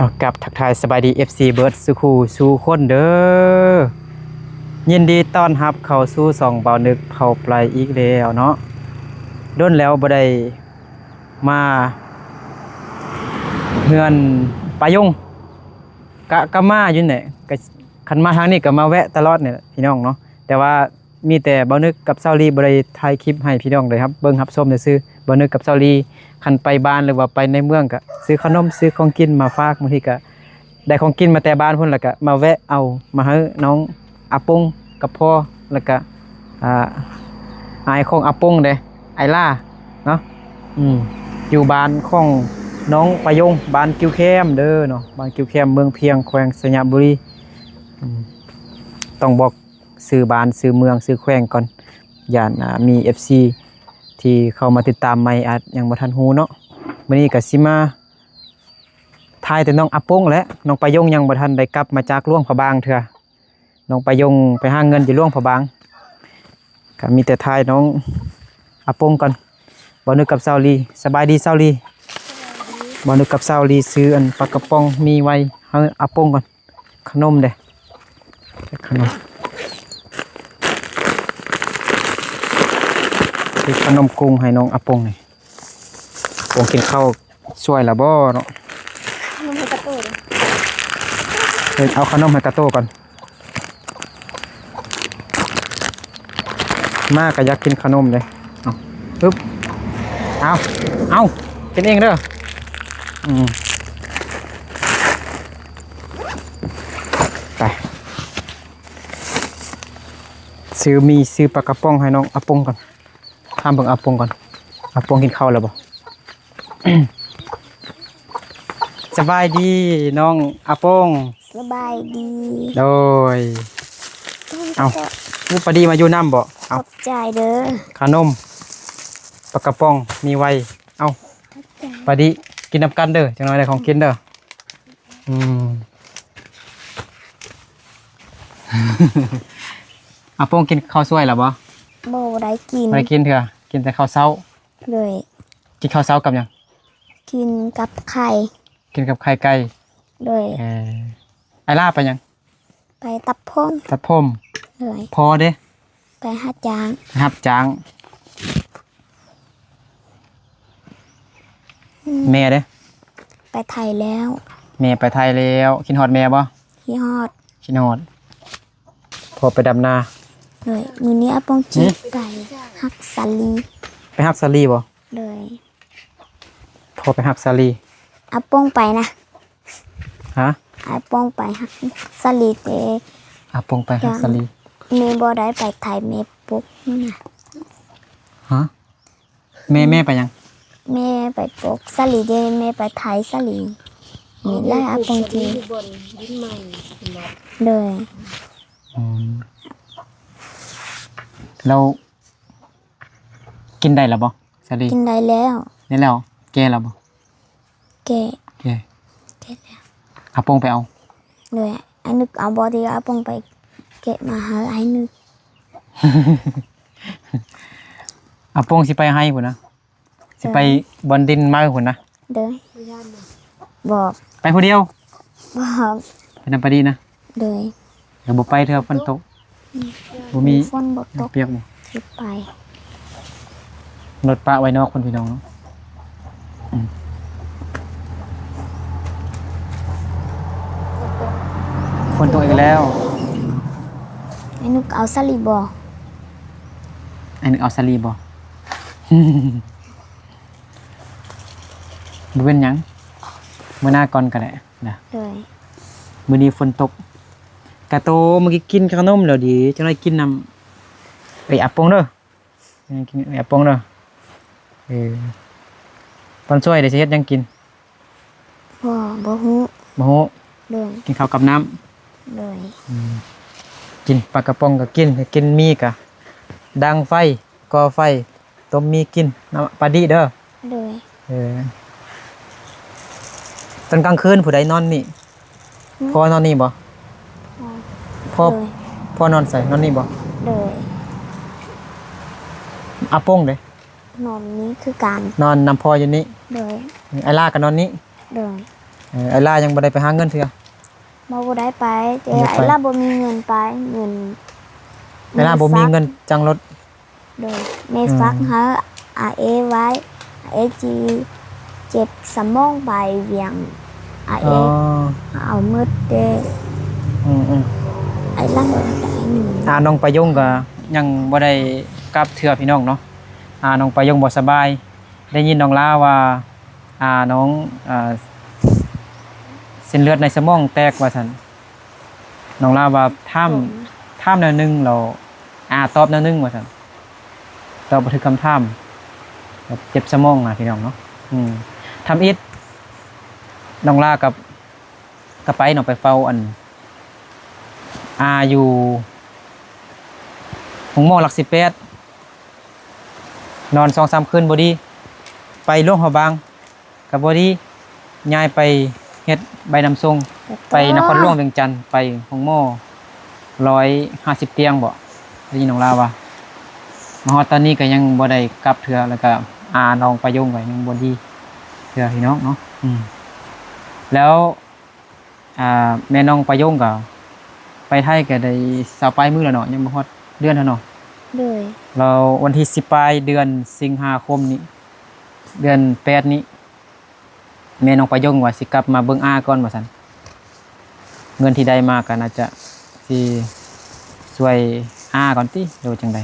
ເອົາ ກັບທັກທາຍສະບາຍດີ ເອັຟຊີ ເບິດສູ່ຄູ່ສູ່ຄົນເດີ. ຍິນດີຕ້ອນຮັບເຂົ້າສູ່ຊ່ອງບ່າວນຶກເຜົ່າໄປອີກແລ້ວເນາະ. ດົນແລ້ວບໍ່ໄດ້ມາເຮືອນປາຍົງ ກະ ກະມາຢູ່ນີ້ແຫຼະ ກະ ຄັນມາທາງນີ້ກະມາແວະຕະຫຼອດນີ້ແຫຼະພີ່ນ້ອງເນາະ. ແຕ່ວ່າ ມີແຕ່ບ່າວນຶກກັບສາວລີບໍ່ໄດ້ຖ່າຍຄລິບໃຫ້ພີ່ນ້ອງໄດ້ຮັບເບິ່ງຮັບຊົມຊື່ໆ. ບ່າວນຶກກັບສາວລີຄັນໄປບ້ານ ຫຼືວ່າໄປໃນເມືອງກະຊື້ຂະໜົມຊື້ຂອງກິນມາຝາກ, ບາງທີກະໄດ້ຂອງກິນມາແຕ່ບ້ານພຸ້ນ ແລ້ວກະມາແວະເອົາມາໃຫ້ນ້ອງອາປົງກັບພໍ່ ແລ້ວກະ ອາ ອ້າຍຂອງອາປົງເດ້ ອ້າຍຫຼ້າເນາະ. ອືມ ຢູ່ບ້ານຂອງນ້ອງປາຍົງ ບ້ານກິວແຄມເດີເນາະ, ບ້ານກິວແຄມ ເມືອງພຽງ ແຂວງໄຊຍະບູລີ. ອືມ ຕ້ອງບອກ ຊື່ບ້ານ ຊື່ເມືອງ ຊື່ແຂວງກ່ອນ ຢ້ານ ອາ ມີເອັຟຊີທີ່ເຂົ້າມາຕິດຕາມໃໝ່ອາດຍັງບໍ່ທັນຮູ້ເນາະ. ມື້ນີ້ກະຊິມາຖ່າຍແຕ່ນ້ອງອາປົງແຫຼະ, ນ້ອງປາຍົງຍັງບໍ່ທັນໄດ້ກັບມາຈາກຫຼວງພະບາງເທື່ອ. ນ້ອງປາຍົງໄປຫາເງິນຢູ່ຫຼວງພະບາງ, ກະມີແຕ່ຖ່າຍນ້ອງອາປົງກ່ອນ. ບ່າວນຶກກັບສາວລີ ສະບາຍດີສາວລີ. ບ່າວນຶກກັບສາວລີຊື້ອັນປາກະປ໋ອງມີໄວ້ໃຫ້ອາປົງກ່ອນ. ຂະໜົມເດ້ ຂະໜົມ ເຮັດຂະໜົມກຸ້ງໃຫ້ນ້ອງອາປົງນີ້. ອາປົງກິນເຂົ້າສວຍລະບໍ່ເນາະ? ຂະໜົມໃຫ້ກາໂຕເດ້. ເອີ ເອົາຂະໜົມໃຫ້ກາໂຕກ່ອນ. ມາກະຢາກກິນຂະໜົມເດ້. ເອົາ ປຶບ ເອົາ ເອົາ ກິນເອງເດີ. ອືມ ໄປ ຊື້ໝີ່ ຊື້ປາກະປ໋ອງໃຫ້ນ້ອງອາປົງກ່ອນ. ຖາມເບິ່ງອາປົງກ່ອນ ອາປົງກິນເຂົ້າແລ້ວບໍ່? ສະບາຍດີນ້ອງອາປົງ. ສະບາຍດີ. ໂດຍ. ເອົາ ອຸປະດີມາຢູ່ນຳບໍ່? ເອົາ ຂອບໃຈເດີ. ຂະໜົມປາກະປ໋ອງມີໄວ້. ເອົາ ຂອບໃຈ ປາດີ ກິນນຳກັນເດີ, ຈັກໜ່ອຍໄດ້ຂອງກິນເດີ. ອືມ ອາປົງກິນເຂົ້າສວຍແລ້ວບໍ່? ບໍ່ໄດ້ກິນ. ບໍ່ໄດ້ກິນເທື່ອ, ກິນແຕ່ເຂົ້າເຊົ້າ. ໂດຍ. ກິນເຂົ້າເຊົ້າກັບຫຍັງ? ກິນກັບໄຂ່. ກິນກັບໄຂ່ໄກ່. ໂດຍ. ເອີ ອ້າຍຫຼ້າໄປຫຍັງ? ໄປຕັດຜົມ. ຕັດຜົມ. ໂດຍ. ພໍ່ເດ້? ໄປຮັບຈ້າງ. ໄປຮັບຈ້າງ. ອືມ ແມ່ເດ້? ໄປໄທແລ້ວ. ແມ່ໄປໄທແລ້ວ. ຄິດຮອດແມ່ບໍ່? ຄິດຮອດ. ຄິດຮອດ. ພໍ່ໄປດຳນາ. ໂດຍ. ມື້ນີ້ອາປົງຊິ ຫື? ໄປຮັກສາລີ. ໄປຮັກສາລີບໍ່? ໂດຍ. ພໍ່ໄປຮັກສາລີ. ອາປົງໄປນະ. ຮະ? ອາປົງໄປຮັກສາລີເດ້. ອາປົງໄປຮັກສາລີ. ແມ່ບໍ່ໄດ້ໄປໄທ, ແມ່ປົກຢູ່ນະ. ຮະ? ແມ່ ແມ່ໄປຫຍັງ? ແມ່ໄປປົກສາລີເດ້, ແມ່ໄປໄທສາລີ. ນີ້ແຫຼະອາປົງຈີ. ໂດຍ. ອືມ ແລ້ວ ກິນໄດ້ແລ້ວບໍ່ສາລີ? ກິນໄດ້ແລ້ວ. ໄດ້ແລ້ວ. ແກ່ແລ້ວບໍ່? ແກ່. ແກ່ ແກ່ແລ້ວ. ອາປົງໄປເອົາ. ໂດຍ. ອ້າຍນຶກເອົາບໍ່? ທີ່ອາປົງໄປແກະມາໃຫ້ອ້າຍນຶກ. ອາປົງຊິໄປໄຮ່ພຸ້ນນະ. ຊິໄປ ເອີ ບ່ອນດິນເມົາພຸ້ນນະ. ໂດຍ. ບໍ່. ໄປຜູ້ດຽວ? ບໍ່. ໄປນຳປາດີນະ. ໂດຍ. ແລ້ວບໍ່ໄປເທື່ອ ຝົນຕົກ. ອືມ ບໍ່ມີ. ຝົນບໍ່ຕົກ ປຽກບໍ່? ຊິໄປ. ລົດປະໄວ້ນອກພຸ້ນ ພີ່ນ້ອງເນາະ. ອືມ ຝົນຕົກອີກແລ້ວ. ອ້າຍນຶກເອົາສາລີບໍ່? ອ້າຍນຶກເອົາສາລີບໍ່? ບໍ່ເປັນຫຍັງ ມື້ໜ້າກ່ອນກໍໄດ້ນະ. ໂດຍ. ມື້ນີ້ຝົນຕົກ. ກາໂຕ ມື້ກີ້ກິນຂະໜົມແລ້ວເດ ຈັ່ງໃດກິນນຳ ເອີຍ ອາປົງເດີ. ກິນ ເອີຍ ອາປົງເດີ. ເອີ ຕອນຊ່ວຍເດ ຊິເຮັດຫຍັງກິນ? ບໍ່ ບໍ່ຮູ້. ບໍ່ຮູ້. ໂດຍ. ກິນເຂົ້າກັບນ້ຳ. ໂດຍ. ອືມ ກິນປາກະປ໋ອງກໍກິນ ກິນໝີ່ກໍດັງໄຟ ກໍ່ໄຟ ຕົ້ມໝີ່ກິນນຳປາດີເດີ. ໂດຍ. ເອີ ຕອນກາງຄືນຜູ້ໃດນອນນີ້? ຫື? ພໍ່ນອນນີ້ບໍ່? ພໍ່. ໂດຍ. ພໍ່ນອນໃສ? ນອນນີ້ບໍ່? ໂດຍ. ອາປົງເດ? ນອນນີ້ຄືກັນ. ນອນນຳພໍ່ຢູ່ນີ້? ໂດຍ. ອ້າຍຫຼ້າກໍນອນນີ້? ໂດຍ. ເອີ ອ້າຍຫຼ້າຍັງບໍ່ໄດ້ໄປຫາເງິນເທື່ອ? ບໍ່ ບໍ່ໄດ້ໄປ ແຕ່ ບໍ່ໄດ້ໄປ ອ້າຍຫຼ້າບໍ່ມີເງິນໄປ ເງິນ ອ້າຍຫຼ້າບໍ່ມີເງິນຈ້າງລົດ. ໂດຍ ແມ່ ອືມ ຝາກໃຫ້ອາເອໄວ້ ອາເອຊິເຈັບສະໝອງໄປວຽງ ອາເອ ອໍ ເອົາໝົດເດ້. ອືມໆ ອ້າຍຫຼ້າບໍ່ໄດ້ໄປ. ອາ ນ້ອງປາຍົງກໍຍັງບໍ່ໄດ້ກັບເທື່ອພີ່ນ້ອງເນາະ. ອາ ນ້ອງປາຍົງບໍ່ສະບາຍ ໄດ້ຍິນນ້ອງຫຼ້າວ່າ ອາ ນ້ອງ ອາ ເສັ້ນເລືອດໃນສະໝອງແຕກວ່າຊັ້ນ. ນ້ອງຫຼ້າວ່າຖາມ ຖາມແນວໜຶ່ງແລ້ວ ອາ ຕອບແນວໜຶ່ງວ່າຊັ້ນ. ຕອບບໍ່ຖືກຄຳຖາມ ແບບເຈັບສະໝອງນະພີ່ນ້ອງເນາະ. ອືມ ທຳອິດ ນ້ອງຫຼ້າກັບ ກໍໄປເນາະ ໄປເຝົ້າອັນ ອາ ຢູ່ໂຮງໝໍຫຼັກສິບແປດ ນອນສອງສາມຄືນບໍ່ດີ ໄປຫຼວງພະບາງກໍບໍ່ດີ ຍ້າຍໄປເຮັດໃບນຳສົ່ງ ໄປນະຄອນຫຼວງວຽງຈັນ ໄປໂຮງໝໍຮ້ອຍຫ້າສິບຕຽງບໍ ໄດ້ຍິນນ້ອງລາວວ່າ. ມາຮອດຕອນນີ້ກໍຍັງບໍ່ໄດ້ກັບເທື່ອ ແລ້ວກໍອານ້ອງປາຍົງກໍຍັງບໍ່ດີເທື່ອພີ່ນ້ອງເນາະ. ອືມ ແລ້ວ ອ່າ ແມ່ນ້ອງປາຍົງກໍໄປໄທກໍໄດ້ຊາວປາຍມື້ແລ້ວເນາະ ຍັງບໍ່ຮອດເດືອນຫັ້ນເນາະ. ໂດຍ ແລ້ວວັນທີສິບປາຍເດືອນສິງຫາຄົມນີ້ ເດືອນແປດນີ້ ແມ່ນ້ອງປາຍົງວ່າຊິກັບມາເບິ່ງອາກ່ອນວ່າຊັ້ນ. ເງິນທີ່ໄດ້ມາກໍໜ້າຈະຊິຊ່ວຍອາກ່ອນຕິ ຫຼືວ່າຈັ່ງໃດ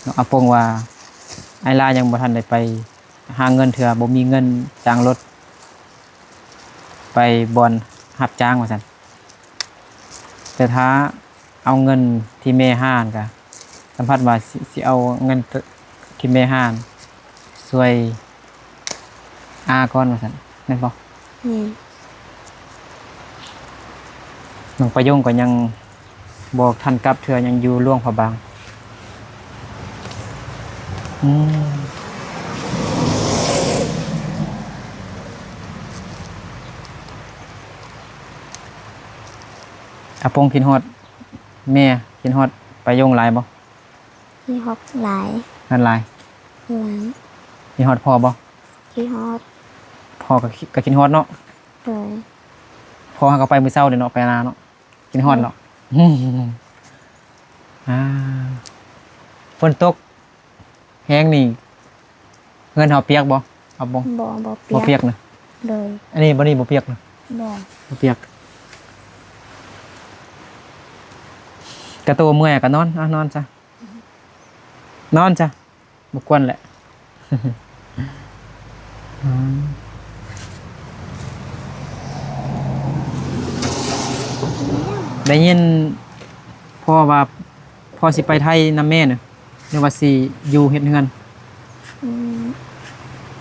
ເນາະ. ອາປົງວ່າອ້າຍລາຍັງບໍ່ທັນໄດ້ໄປ ຫາເງິນເທື່ອ ບໍ່ມີເງິນຈ້າງລົດໄປບ່ອນຮັບຈ້າງວ່າຊັ້ນ. ແຕ່ຖ້າເອົາເງິນທີ່ແມ່ຫານກະ ສຳຜັດວ່າຊິ ຊິເອົາເງິນທີ່ແມ່ຫານຊ່ວຍອາກ່ອນວ່າຊັ້ນ ແມ່ນບໍ່? ແມ່ນ. ນ້ອງປາຍົງກໍຍັງ ບໍ່ທັນກັບເທື່ອ ຍັງຢູ່ຫຼວງພະບາງ. ອືມ ອາປົງຄິດຮອດແມ່ ຄິດຮອດປາຍົງຫຼາຍບໍ່? ຄິດຮອດຫຼາຍ. ຮອດຫຼາຍ? ຫຼາຍ. ຄິດຮອດພໍ່ບໍ່? ຄິດຮອດ. ພໍ່ກໍ ກໍຄິດຮອດເນາະ? ໂດຍ. ພໍ່ຫາກໍໄປມື້ເຊົ້າເດ້ເນາະ ໄປນາເນາະ. ກິນຮອດເນາະ. ອືມ ອ່າ ຝົນຕົກແຮງນີ້ ເຮືອນເຮົາປຽກບໍ່? ເອົາບໍ່? ບໍ່ ບໍ່ປຽກ. ບໍ່ປຽກນະ? ໂດຍ. ອັນນີ້ບໍ່ ນີ້ບໍ່ປຽກນະ? ບໍ່ ບໍ່ປຽກ. ກະໂຕເມື່ອຍກະນອນ ເອົາ ນອນຊະ ນອນຊະ. ບໍ່ກວນແຫຼະ. ອືມ ໄດ້ຍິນພໍ່ວ່າ ພໍ່ຊິໄປໄທນຳແມ່ນະ ຫຼືວ່າຊິຢູ່ເຮັດເຮືອນ? ອືມ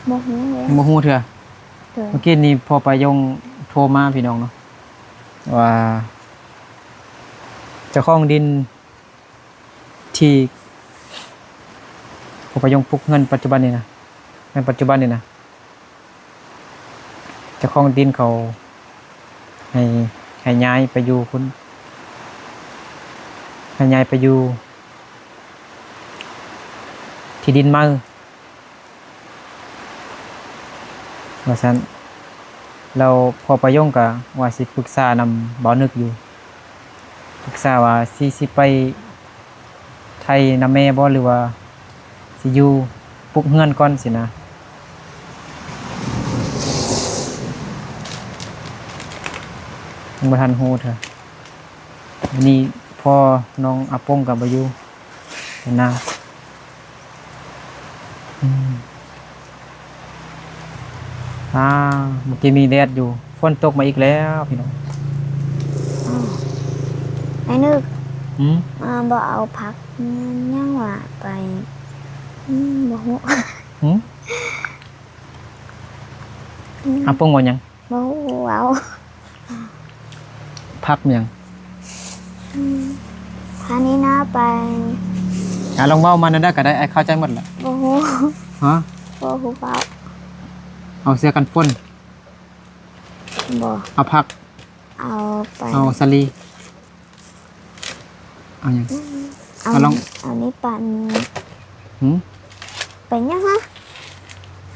ບໍ່ຮູ້ເລີຍ ຍັງບໍ່ຮູ້ເທື່ອ. ໂດຍ. ເມື່ອກີ້ນີ້ພໍ່ປາຍົງໂທມາ ພີ່ນ້ອງເນາະ ວ່າເຈົ້າຂອງດິນ ທີ່ພໍ່ປາຍົງປຸກເຮືອນປັດຈຸບັນນີ້ນະ ໃນປັດຈຸບັນນີ້ນະ ເຈົ້າຂອງດິນເຂົາໃຫ້ ໃຫ້ຍ້າຍໄປຢູ່ພຸ້ນ ໃຫ້ຍ້າຍໄປຢູ່ທີ່ດິນໃໝ່ ວ່າຊັ້ນ. ແລ້ວພໍ່ປາຍົງກໍວ່າຊິປຶກສານຳບ່າວນຶກຢູ່ ປຶກສາວ່າຊິ ຊິໄປໄທນຳແມ່ບໍ່ ຫຼືວ່າຊິຢູ່ປຸກເຮືອນກ່ອນຊີ້ນະ ຍັງບໍ່ທັນຮູ້ເທື່ອ. ມື້ນີ້ພໍ່ນ້ອງອາປົງກໍບໍ່ຢູ່ນະ. ອືມ ອ່າ ເມື່ອກີ້ມີແດດຢູ່ ຝົນຕົກມາອີກແລ້ວພີ່ນ້ອງ. ອ້າວ ໄອ້ນຶກ ຫືມ? ອ່າ ບໍ່ເອົາຜັກຫຍັງຫວາໄປ ອືມ ບໍ່ຮູ້ ຫືມ? ອາປົງວ່າຫຍັງ? ບໍ່ຮູ້ເວົ້າ. ຜັກຫຍັງ? ອືມ ພານີນາໄປ. ອາ ລອງເວົ້າມາແນວໃດກໍໄດ້ ອ້າຍເຂົ້າໃຈໝົດແຫຼະ. ບໍ່ຮູ້. ຮະ? ບໍ່ຮູ້ເວົ້າ. ເອົາເສື້ອກັນຝົນ. ບໍ່. ເອົາຜັກ. ເອົາໄປ. ເອົາສາລີ. ເອົາຫຍັງ? ອືມ ເອົາ ເອົາລອງ ເອົານີ້ປັນ. ຫືມ? ໄປຫຍັງຫະ?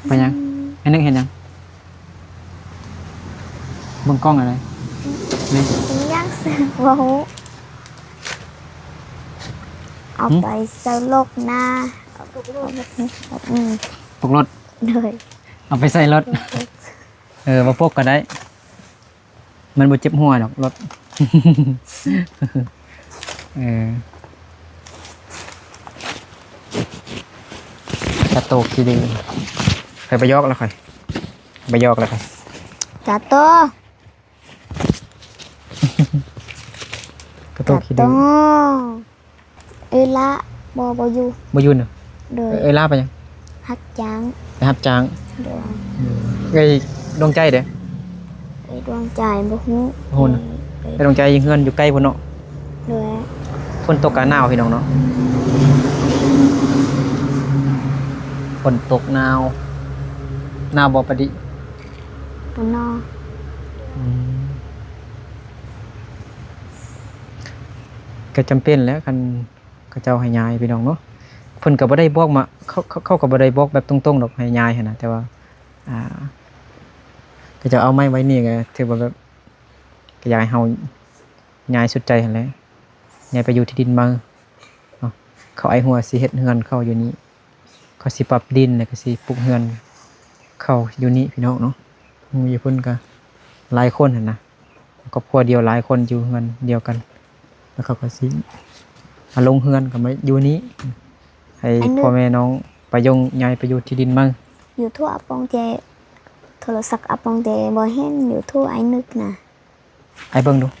ໄປຫຍັງ? ອືມ ໄອ້ນຶກເຮັດຫຍັງ? ເບິ່ງກ້ອງອັນໃດ? ນີ້ ຍັງ ບໍ່ຮູ້. ເອົາ ຫື? ໄປໃສ່ລົດນາ. ອືມ ປົກລົດ. ໂດຍ ເອົາໄປໃສ່ລົດ. ເອີ ບໍ່ປົກກໍໄດ້. ມັນບໍ່ເຈັບຫົວດອກລົດ. ເອີ ກະໂຕຂີ້ດື້. ຂ້ອຍບໍ່ຢອກແລ້ວ ຂ້ອຍບໍ່ຢອກແລ້ວ ຂ້ອຍ. ກະໂຕ ກະໂຕຂີ້ດື້. ເອີຍລາ ບໍ່ ບໍ່ຢູ່. ບໍ່ຢູ່ນະ? ໂດຍ. ເອີຍລາໄປຫຍັງ? ຮັບຈ້າງ. ໄປຮັບຈ້າງ. ໂດຍ. ອືມ ເອີຍດວງໃຈເດ້? ເອີຍດວງໃຈບໍ່ຮູ້. ບໍ່ຮູ້ນະ? ເອີຍ ເອີຍດວງໃຈຢູ່ເຮືອນຢູ່ໃກ້ພຸ້ນເນາະ. ໂດຍ. ຝົນຕົກກະໜາວພີ່ນ້ອງເນາະ. ຝົນຕົກໜາວ. ໜາວບໍ່ປາດິ? ບໍ່ໜາວ. ອືມ ກໍຈຳເປັນແຫຼະ ຄັນເຂົາເຈົ້າໃຫ້ຍ້າຍພີ່ນ້ອງເນາະ. ເພິ່ນກໍບໍ່ໄດ້ບອກມາ ເຂົາ ເຂົາ ເຂົາກໍບໍ່ໄດ້ບອກແບບຕົງໆດອກໃຫ້ຍ້າຍຫັ້ນນະ ແຕ່ວ່າ ອ່າ ເຂົາເຈົ້າເອົາໄມ້ໄວ້ນີ້ກໍຖືວ່າແບບ ກໍຢາກໃຫ້ເຮົາຍ້າຍສຸດໃຈຫັ້ນແຫຼະ ຍ້າຍໄປຢູ່ທີ່ດິນໃໝ່ເນາະ. ເຂົາອ້າຍຫົວຊິເຮັດເຮືອນເຂົາຢູ່ນີ້ ເຂົາຊິປັບດິນ ແລ້ວກໍຊິປຸກເຮືອນເຂົາຢູ່ນີ້ພີ່ນ້ອງເນາະ. ຢູ່ພຸ້ນກໍຫຼາຍຄົນຫັ້ນນະ ຄອບຄົວດຽວຫຼາຍຄົນຢູ່ເຮືອນດຽວກັນ ແລ້ວເຂົາກໍຊິມາລົງເຮືອນກໍມາຢູ່ນີ້ ໃຫ້ພໍ່ແມ່ນ້ອງປາຍົງຍ້າຍໄປຢູ່ທີ່ດິນໃໝ່. ຢູທູບອາປົງແຕ່ ໂທລະສັບອາປົງແຕ່ບໍ່ເຫັນຢູທູບອ້າຍນຶກນະ. ອ້າຍເບິ່ງດູ. ອາ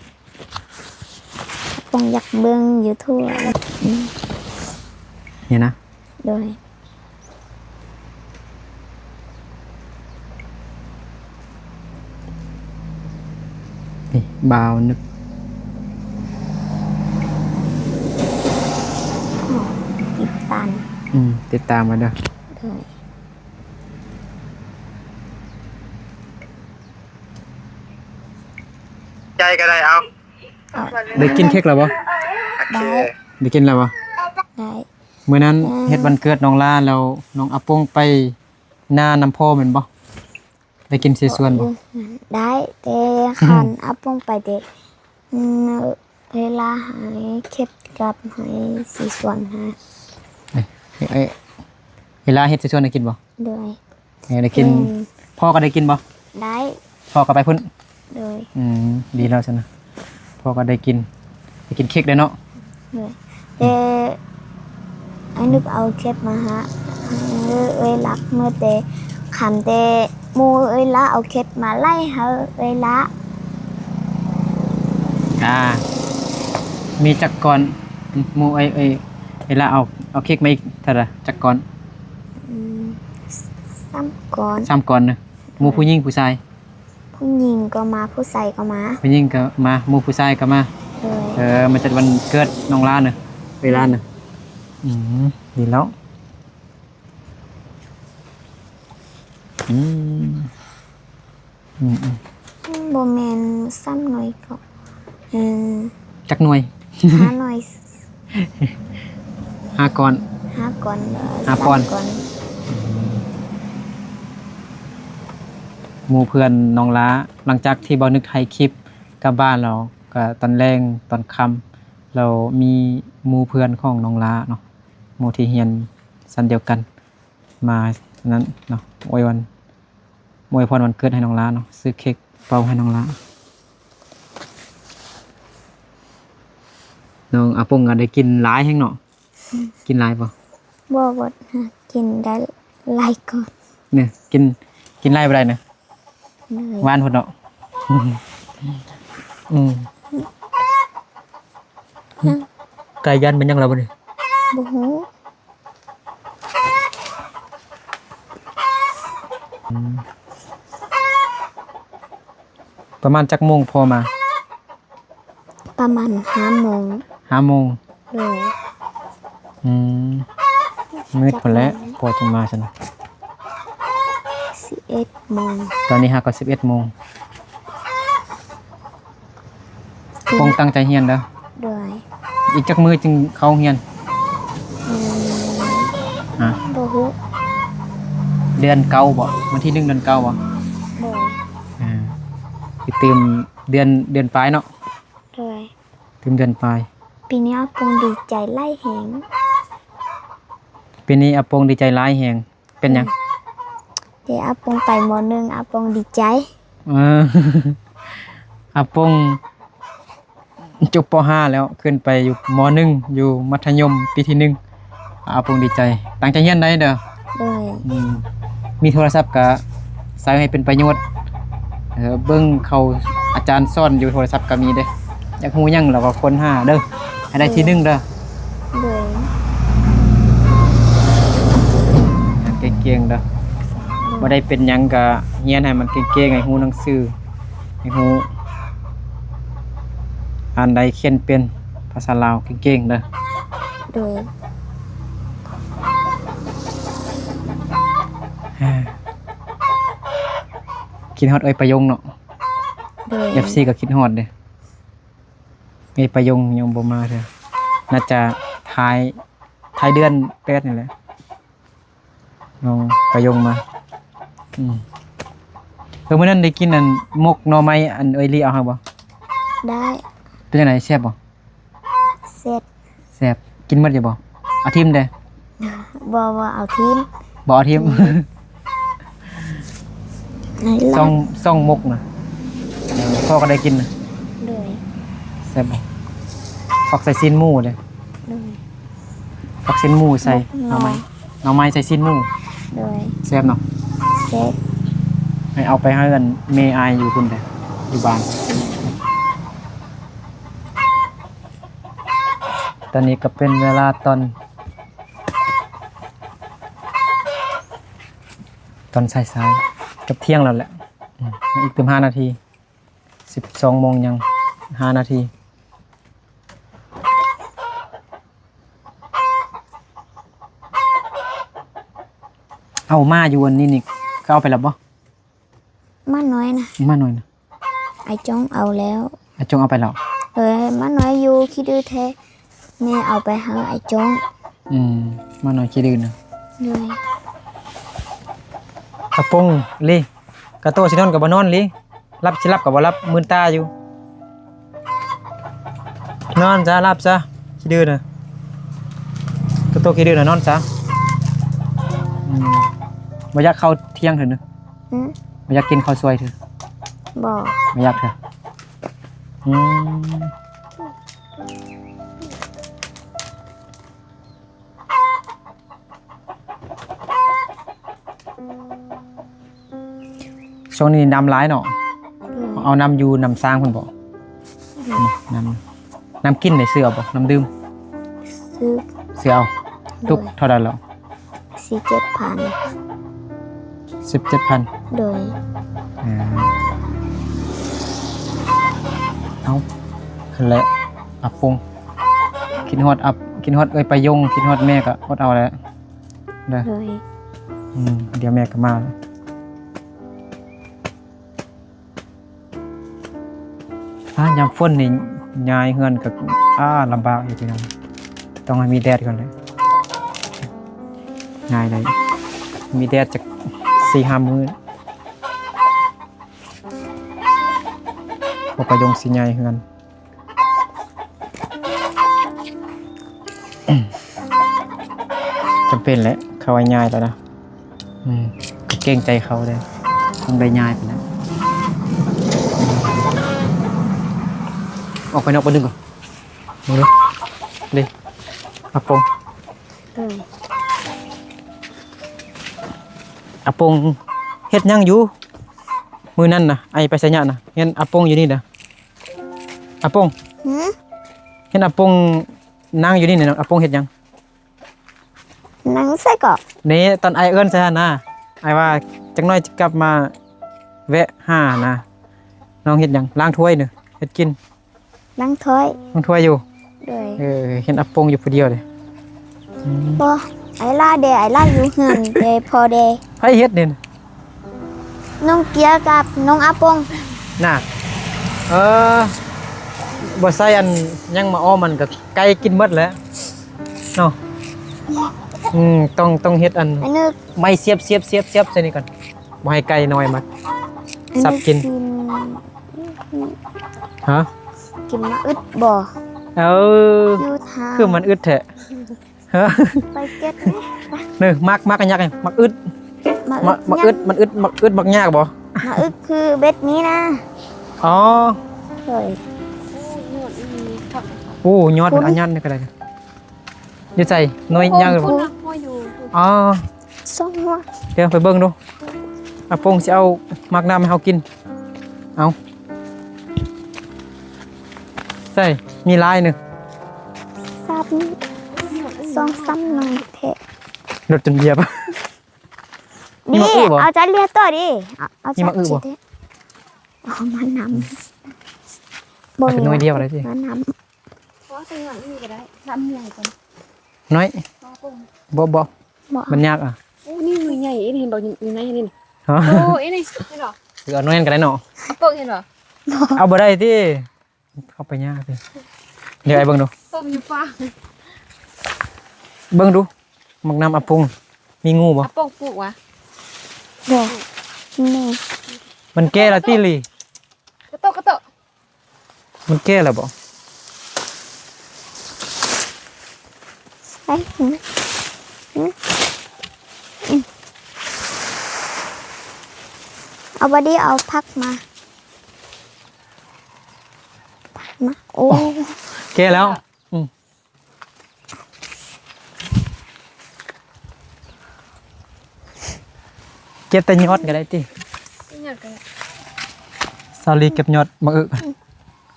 ປົງຢາກເບິ່ງຢູທູບ. ນີ້ນະ? ໂດຍ. ນີ້ ບ່າວນຶກ ຕິດຕາມ. ອືມ ຕິດຕາມໄວ້ເດີ. ໂດຍ. ໃຈກໍໄດ້ເອົາ. ໄດ້ກິນເຄັກແລ້ວບໍ່? ໄດ້ ໄດ້ກິນແລ້ວບໍ່? ໄດ້. ມື້ນັ້ນ ເອີ ເຮັດວັນເກີດນ້ອງລາ ແລ້ວນ້ອງອາປົງໄປນານຳພໍ່ແມ່ນບໍ່? ໄດ້ກິນເສສວນບໍ່? ໄດ້ ແຕ່ ອືມ ຄັນອາປົງໄປແຕ່ ອືມ ເວລາໃຫ້ເຄັບກັບໃຫ້ເສສວນໃຫ້. ເອີ ເອີ ເວລາເຮັດເສສວນໃຫ້ກິນບໍ່? ໂດຍ. ເອີ ໄດ້ກິນ. ອືມ ພໍ່ກໍໄດ້ກິນບໍ່? ໄດ້. ພໍ່ກໍໄປພຸ້ນ? ໂດຍ. ອືມ ດີແລ້ວຊັ້ນນະ ພໍ່ກໍໄດ້ກິນ ໄດ້ກິນເຄັກໄດ້ເນາະ. ໂດຍ. ອືມ ແຕ່ອ້າຍນຶກເອົາເຄັບມາໃຫ້ເອື້ອຍລັກ ເມື່ອແຕ່ຄ່ຳ ແຕ່ໝູ່ເອື້ອຍລາເອົາເຄັບມາໄລ່ໃຫ້ເອື້ອຍລາ. ອ່າ ມີຈັກກ້ອນ? ໝູ່ເອື້ອຍ ເອື້ອຍ ເອື້ອຍລາເອົາ ເອົາເຄັກມາອີກເທົ່າໃດ? ຈັກກ້ອນ? ອືມ ສາມກ້ອນ. ສາມກ້ອນນະ. ໝູ່ຜູ້ຍິງຜູ້ຊາຍ? ຜູ້ຍິງກໍມາ ຜູ້ຊາຍກໍມາ. ຜູ້ຍິງກໍມາ ໝູ່ຜູ້ຊາຍກໍມາ. ໂດຍ. ເອີ ມາຈັດວັນເກີດນ້ອງລານະ ເອື້ອຍລານະ. ອືມ ດີແລ້ວ. ອືມ ອືມ ອືມ ບໍ່ແມ່ນສາມໜ່ວຍກໍ ເອີ ຈັກໜ່ວຍ? ຫ້າໜ່ວຍ. ຫ້າກ້ອນ. ຫ້າກ້ອນ. ຫ້າກ້ອນ. ສາມກ້ອນ. ໝູ່ເພື່ອນນ້ອງລາ ຫຼັງຈາກທີ່ບ່າວນຶກຖ່າຍຄລິບກັບບ້ານແລ້ວ ກໍຕອນແລງຕອນຄ່ຳ ແລ້ວມີໝູ່ເພື່ອນຂອງນ້ອງລາເນາະ ໝູ່ທີ່ຮຽນຊັ້ນດຽວກັນ ມານັ້ນເນາະ ອວຍວັນ ອວຍພອນວັນເກີດໃຫ້ນ້ອງລາເນາະ ຊື້ເຄັກເປົ່າໃຫ້ນ້ອງລາ. ນ້ອງອາປົງກໍໄດ້ກິນຫຼາຍແຮງເນາະ. ອືມ ກິນຫຼາຍບໍ່? ບໍ່ ບໍ່ ກິນໄດ້ຫຼາຍກ່ອນ. ນີ້ ກິນ ກິນຫຼາຍບໍ່ໄດ້ນະ. ໂດຍ. ຫວານພຸ້ນເນາະ. ອືມ ອືມ ໄກ່ຢ້ານແມ່ນຫຍັງລະບັດນີ້? ບໍ່ຮູ້. ອືມ ປະມານຈັກໂມງພໍ່ມາ? ປະມານຫ້າໂມງ. ຫ້າໂມງ. ໂດຍ. ອືມ ມືດພຸ້ນແຫຼະ ພໍ່ຈຶ່ງມາຊັ້ນ. ສິບເອັດໂມງ. ຕອນນີ້ຫາກໍສິບເອັດໂມງ. ອືມ ປົງຕັ້ງໃຈຮຽນເດີ. ໂດຍ. ອີກຈັກມື້ຈຶ່ງເຂົ້າໂຮງຮຽນ? ອືມ ຮະ? ບໍ່ຮູ້. ເດືອນເກົ້າບໍ? ວັນທີໜຶ່ງເດືອນເກົ້າບໍ? ໂດຍ. ເອີ ຕື່ມເດືອນ ເດືອນປາຍເນາະ. ໂດຍ ຕື່ມເດືອນປາຍ. ປີນີ້ອາປົງດີໃຈຫຼາຍແຮງ. ປີນີ້ອາປົງດີໃຈຫຼາຍແຮງ. ເປັນຫຍັງ? ເດ ອາປົງໄປ ມໍໜຶ່ງ ອາປົງດີໃຈ. ເອີ ອາປົງຈົບ ປໍຫ້າ ແລ້ວ ຂຶ້ນໄປຢູ່ ມໍໜຶ່ງ ຢູ່ມັດທະຍົມປີທີໜຶ່ງ. ອາປົງດີໃຈ. ຕັ້ງໃຈຮຽນໄດ້ເດີ. ໂດຍ ອືມ ມີໂທລະສັບກະໃຊ້ໃຫ້ເປັນປະໂຫຍດ. ເອີ ເບິ່ງເຂົາ ອາຈານສອນຢູ່ໂທລະສັບກະມີເດ້. ຢາກຮູ້ຫຍັງລາວກະຄົ້ນຫາເດີ ໃຫ້ໄດ້ທີໜຶ່ງເດີ. ໂດຍ ເກັ່ງໆເດີ. ໂດຍ ບໍ່ໄດ້ເປັນຫຍັງກະຮຽນໃຫ້ມັນເກັ່ງໆ ໃຫ້ຮູ້ໜັງສື ໃຫ້ຮູ້ອ່ານໄດ້ຂຽນເປັນ ພາສາລາວເກັ່ງໆເດີ. ໂດຍ ຄິດຮອດເອື້ອຍປາຍົງເນາະ. ໂດຍ ເອັຟຊີກະຄິດຮອດເດ້. ເອີ ປາຍົງຍັງບໍ່ມາເທື່ອ ໜ້າຈະທ້າຍ ທ້າຍເດືອນແປດນີ້ແຫຼະ ນ້ອງປາຍົງມາ. ອືມ ເອີ ມື້ນັ້ນໄດ້ກິນອັນໝົກໜໍ່ໄມ້ ອັນເອື້ອຍລີເອົາໃຫ້ບໍ່? ໄດ້. ເປັນຈັ່ງໃດ ແຊບບໍ່? ແຊບ. ແຊບ. ກິນໝົດຢູ່ບໍ່? ເອົາຖິ້ມເດ້. ບໍ່ ບໍ່ເອົາຖິ້ມ. ບໍ່ເອົາຖິ້ມ. ອືມ ໃນ ຊ່ອງ ລາບ ຊ່ອງໝົກນະ ພໍ່ກະໄດ້ກິນນະ. ໂດຍ ແຊບບໍ່? ຝັກໃສ່ຊີ້ນໝູເດ້. ໂດຍ ຝັກຊີ້ນໝູໃສ່ ໝົກໜໍ່ ໜໍ່ໄມ້ ໜໍ່ໄມ້ໃສ່ຊີ້ນໝູ. ໂດຍ ແຊບເນາະ. ແຊບ. ໃຫ້ເອົາໄປໃຫ້ອັນແມ່ອ້າຍຢູ່ພຸ້ນເດ້ ຢູ່ບ້ານ. ຕອນນີ້ກະເປັນເວລາຕອນ ຕອນສາຍໆ ເກືອບທ່ຽງແລ້ວແຫຼະ. ອືມ ອີກຕື່ມຫ້ານາທີ ສິບສອງໂມງຍັງຫ້ານາທີ. ເອົາ ໝາຢູ່ອັນນີ້ນີ້ ເຂົາເອົາໄປແລ້ວບໍ່? ໝານ້ອຍນະ ໝານ້ອຍນະ. ອ້າຍຈົ່ງເອົາແລ້ວ. ອ້າຍຈົ່ງເອົາໄປແລ້ວ. ໂດຍ ໝານ້ອຍຢູ່ຂີ້ດື້ແທ້ ແມ່ເອົາໄປໃຫ້ອ້າຍຈົ່ງ. ອືມ ໝານ້ອຍຂີ້ດື້ນະ. ໂດຍ ອາປົງລີ ກະໂຕຊິນອນກະບໍ່ນອນລີ ຫຼັບຊິຫຼັບກະບໍ່ຫຼັບ ມືນຕາຢູ່. ນອນຊະ ຫຼັບຊະ ຂີ້ດື້ນະ ກະໂຕຂີ້ດື້ນະ ນອນຊະ. ອືມ ບໍ່ຢາກເຂົ້າທ່ຽງເທື່ອນະ? ຫື? ບໍ່ຢາກກິນເຂົ້າສວຍເທື່ອ? ບໍ່ ບໍ່ຢາກເທື່ອ. ອືມ ຊ່ວງນີ້ນ້ຳຫຼາຍເນາະ. ໂດຍ ເອົານ້ຳຢູ່ນ້ຳສ້າງພຸ້ນບໍ່? ໂດຍ ນ້ຳ ນ້ຳກິນໄດ້ຊື້ເອົາບໍ່? ນ້ຳດື່ມ ຊື້ ຊື້ເອົາ. ໂດຍ ຕຸກເທົ່າໃດແລ້ວ? ສິບເຈັດພັນ. ສິບເຈັດພັນ. ໂດຍ ເອີ ເອົາ ຫັ້ນແຫຼະ ອາປົງ ຄິດຮອດອັບ ຄິດຮອດເອື້ອຍປາຍົງ ຄິດຮອດແມ່ກະອົດເອົາແຫຼະເດີ. ໂດຍ ອືມ ດຽວແມ່ກະມາແລ້ວ. ອາ ຍາມຝົນນີ້ຍ້າຍເຮືອນກະ ອາ ລຳບາກຢູ່ພີ່ນ້ອງ ຕ້ອງໃຫ້ມີແດດກ່ອນແຫຼະ ຍ້າຍໄດ້ ມີແດດຈັກສີ່ຫ້າມື້ ພໍ່ປາຍົງຊິຍ້າຍເຮືອນ. ຈຳເປັນແຫຼະ ເຂົາໃຫ້ຍ້າຍແລ້ວນະ. ອືມ ກະເກງໃຈເຂົາເດ້ ຕ້ອງໄດ້ຍ້າຍໄປແລ້ວ. ອອກໄປນອກບາດໜຶ່ງກ່ອນ ເບິ່ງດູ ເດ້ ອາປົງ. ເອີ ອາປົງເຮັດຫຍັງຢູ່? ມື້ນັ້ນນະ ໄອໄປໄຊຍະນະ ເຫັນອາປົງຢູ່ນີ້ນະ. ອາປົງ ຫື? ເຫັນອາປົງນັ່ງຢູ່ນີ້ນະ ອາປົງເຮັດຫຍັງ? ນັ່ງໃສເກາະ? ນີ້ ຕອນໄອເອີ້ນໃສ່ຫັ້ນນະ ໄອວ່າຈັກໜ້ອຍຈະກັບມາແວະຫານະ. ນ້ອງເຮັດຫຍັງ? ລ້າງຖ້ວຍເນີ ເຮັດກິນ. ລ້າງຖ້ວຍ ລ້າງຖ້ວຍຢູ່. ໂດຍ ເອີ ເຫັນອາປົງຢູ່ຜູ້ດຽວເດ້. ອືມ ບໍ່ ໄອຫຼ້າເດ້ ໄອຫຼ້າຢູ່ເຮືອນເດ້ ພໍ່ເດ້. ໃຜເຮັດນີ້? ນ້ອງເກຍກັບນ້ອງອາປົງນະ. ເອີ ບໍ່ໃສ່ອັນຫຍັງມາອ້ອມ ມັນກະໄກ່ກິນໝົດແຫຼະເນາະ. ອືມ ຕ້ອງ ຕ້ອງເຮັດອັນ ອັນນີ້ ໄມ້ສຽບ ສຽບ ສຽບ ສຽບໃສ່ນີ້ກ່ອນ ບໍ່ໃຫ້ໄກ່ນ້ອຍມາ ອັນນີ້ ສັບກິນ. ກິນ ຮະ? ກິນໝາກອຶດບໍ່? ເອີ ຢູ່ທາງ ຄືມັນອຶດແທ້? ຮະ? ໄປເກັບນີ້ ໄປ ນີ້ ໝາກ ໝາກອັນຫຍັງນີ້? ໝາກອຶດ ໝາກອຶດ ໝາກ ໝາກອຶດ ຫຍັງ? ມັນອຶດ ໝາກອຶດ ໝາກຫຍ້າກບໍ່? ໝາກອຶດຄືເບັດນີ້ນະ. ອໍ ໂດຍ ໂອ້ ຍອດມັນອັນຫຍັງນີ້ກໍໄດ້. ຢູ່ໃສ? ໜ່ວຍໃຫຍ່ບໍ່? ອໍ ສອງຫົວ ດຽວໄປເບິ່ງດູ ອາປົງຊິເອົາໝາກນ້ຳໃຫ້ເຮົາກິນ. ເອົາ ໃສ່ ມີຫຼາຍໜຶ່ງ ສາມ ສອງສາມໜ່ວຍແທ້ ລົດຈົນຢຽບ. ມີໝາກອຶບໍ່? ເອົາຈານເລຍຕໍ່ເດ້ ເອົາ ເອົາ ມີໝາກອຶບໍ່? ເອົາມານຳ ເອົາແຕ່ໜ່ວຍດຽວກໍໄດ້ຕິ ມານຳ. ເອົາແຕ່ໜ່ວຍນີ້ກໍໄດ້ ລຳໃຫຍ່ກ່ອນ ໜ້ອຍ ບໍ່ ບໍ່ ບໍ່ ມັນຍາກອະ. ໂອ້ ນີ້ໜ່ວຍໃຫຍ່ ເຫັນບໍ່? ຢູ່ໃນນີ້ ອໍ ໂອ້ ເຫັນບໍ່? ຄືເອົາໜ່ວຍນັ້ນກໍໄດ້ເນາະ ອາປົງເຫັນບໍ່? ເອົາບໍ່ໄດ້ຕິ ເຂົ້າໄປຍາກຕິ. ດຽວອ້າຍເບິ່ງດູ ຕົ້ມຢູ່ປ່າ ເບິ່ງດູ ໝາກນ້ຳອາປົງ ມີງູບໍ່? ອາປົງປູກຫວາ? ບໍ່ ແມ່ ມັນແກ່ແລ້ວຕິລີ ກະໂຕະ ກະໂຕະ. ມັນແກ່ແລ້ວບໍ່? ໄປ ເອົາ ບາດນີ້ເອົາຜັກມາ ຜັກມາ ໂອ້ ແກ່ແລ້ວ. ອືມ ເກັບແຕ່ຍອດກໍໄດ້ຕິ ຍອດກໍໄດ້. ສາວລີເກັບຍອດໝາກອຶ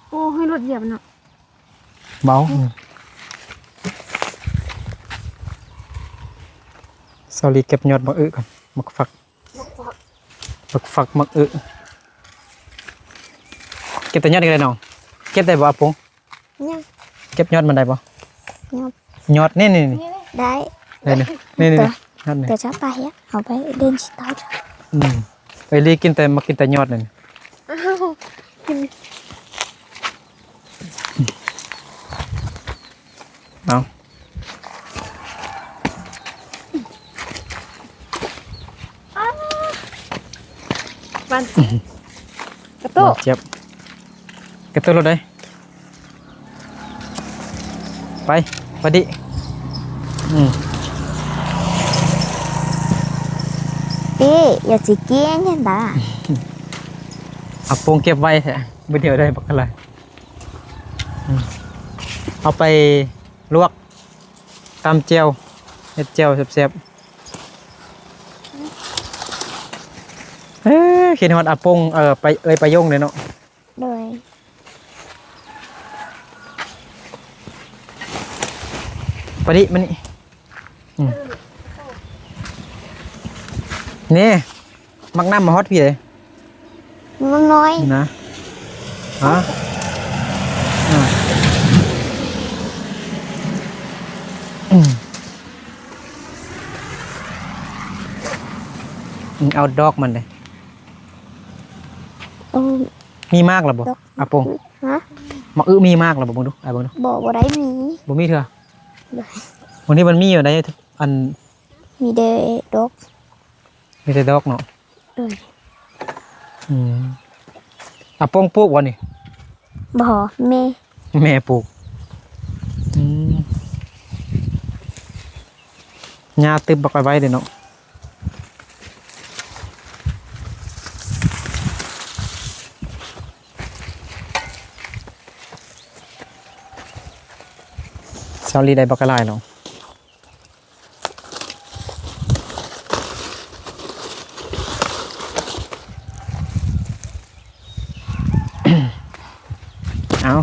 ໂອ້ ໃຫ້ລົດຢຽບເນາະ ເບົາ. ສາວລີເກັບຍອດໝາກອຶກ່ອນ ໝາກຝັກ ໝາກຝັກ ໝາກອຶ ເກັບແຕ່ຍອດກໍໄດ້ນ້ອງ ເກັບໄດ້ບໍ່ອາປົງ? ຍັງ ເກັບຍອດມັນໄດ້ບໍ່? ຍອດ ຍອດນີ້ ນີ້ ນີ້ ໄດ້ ໄດ້ນີ້ ນີ້ ນີ້ ນີ້ ຍອດນີ້ ແຕ່ຈະໄປ ເອົາໄປຫຼິ້ນຊິເຕົາ. ອືມ ໄປລີກິນແຕ່ ມາກິນແຕ່ຍອດນັ້ນ. ອ້າວ ກິນ ເອົາ ບານ ກະໂຕະ ບາດເຈັບ ກະໂຕະລົດໃດ ໄປ ປະດິ ອືມ ເປ້ ຢ່າຊິກິນຫຍັງດາ ເອົາໂປ່ງເກັບໄວ້ແທ້ ມື້ດຽວໄດ້ບັກກະຫຼາຍ ອືມ ເອົາໄປລວກ ຕຳແຈ່ວ ເຮັດແຈ່ວແຊບໆ ເອີ ຄິດຮອດອາປົງ ເອີ ໄປ ເອີຍ ປາຍົງເດ້ເນາະ ໂດຍ ປະດິ ມານີ້ ອືມ ນີ້ ໝາກນ້ຳມາຮອດພີ້ເດ້ ນ້ອຍໆ ນະ ຮະ ອາ ອືມ ເອົາດອກມັນເດ້ ເອີ ມີໝາກແລ້ວບໍ່ ດອກ ອາປົງ ຮະ ໝາກອຶມີໝາກແລ້ວບໍ່ ເບິ່ງດູ ອ້າຍເບິ່ງດູ ບໍ່ ບໍ່ໄດ້ມີ ບໍ່ມີເທື່ອ ໂດຍ ບາງທີມັນມີຢູ່ໃດ ອັນ ມີແຕ່ດອກ ມີແຕ່ດອກເນາະ ໂດຍ ອືມ ອາປົງປູກບໍ່ນີ້ ບໍ່ ແມ່ ແມ່ປູກ ອືມ ຫຍ້າຕຶບບັກໄວໆເດ້ເນາະ ສາວລີໄດ້ບັກກະຫຼາຍເນາະ ເອົາ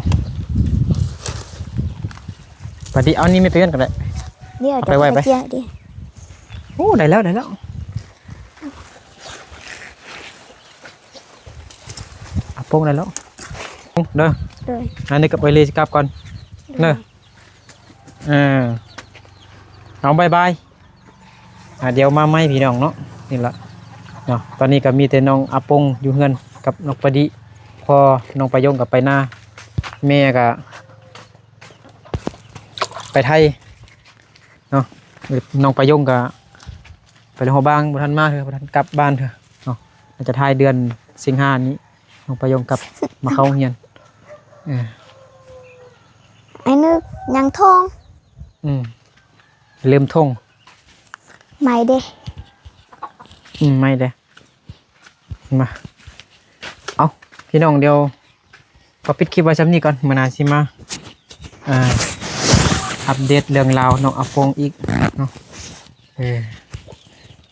ປະດິ ເອົານີ້ແມ່ໄປເຮືອນກໍໄດ້ ດຽວ ເອົາໄປໄວ້ໄປ ດຽວ ໂອ້ ໄດ້ແລ້ວ ໄດ້ແລ້ວ ອາປົງໄດ້ແລ້ວ ເດີ ໂດຍ ອັນນີ້ກັບເອື້ອຍລີຊິກັບກ່ອນ ໂດຍ ເດີ ເອີ ເອົາ ບາຍບາຍ ອ່າ ດຽວມາໃໝ່ພີ່ນ້ອງເນາະ ນີ້ລະເນາະ ຕອນນີ້ກໍມີແຕ່ນ້ອງອາປົງຢູ່ເຮືອນກັບນ້ອງປະດິ ພໍ່ນ້ອງປາຍົງກໍໄປນາ ແມ່ກໍໄປໄທເນາະ ນ້ອງປາຍົງກໍໄປຫຼວງພະບາງ ບໍ່ທັນມາເທື່ອ ບໍ່ທັນກັບບ້ານເທື່ອເນາະ ໜ້າຈະທ້າຍເດືອນສິງຫານີ້ ນ້ອງປາຍົງກັບມາເຂົ້າໂຮງຮຽນ. ເອີ ໄອ້ນຶກຍັງໂທງ. ອືມ ລືມໂທງ. ໄໝເດ້. ອືມ ໄໝເດ້. ມາ ເອົາ ພີ່ນ້ອງ ດຽວຂໍປິດຄລິບໄວ້ຊ່ຳນີ້ກ່ອນ. ມື້ໜ້າຊິມາ ອ່າ ອັບເດດເລື່ອງລາວນ້ອງອາຟົງອີກເນາະ. ເອີ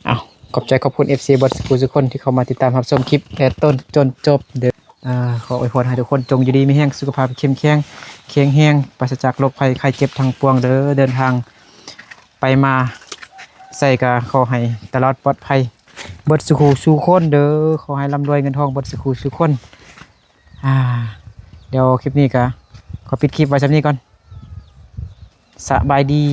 ເອົາ ຂອບໃຈຂອບຄຸນເອັຟຊີເບິດສູ່ຜູ້ສູ່ຄົນທີ່ເຂົ້າມາຕິດຕາມຮັບຊົມຄລິບແຕ່ຕົ້ນຈົນຈົບເດີ. ອ່າ ຂໍອວຍພອນໃຫ້ທຸກຄົນຈົ່ງຢູ່ດີມີແຮງ ສຸຂະພາບເຂັ້ມແຂງ ແຂງແຮງ ປາສະຈາກໂລກໄພໄຂ້ເຈັບທັງປວງເດີ. ເດີນທາງໄປມາໃສກະຂໍໃຫ້ຕະຫຼອດປອດໄພເບິດສູ່ຄູ່ສູ່ຄົນເດີ. ຂໍໃຫ້ລ່ຳລວຍເງິນທອງເບິດສູ່ຄູ່ສູ່ຄົນ. ອ່າ ດຽວຄລິບນີ້ກະຂໍປິດຄລິບໄວ້ຊ່ຳນີ້ກ່ອນ. ສະບາຍດີ.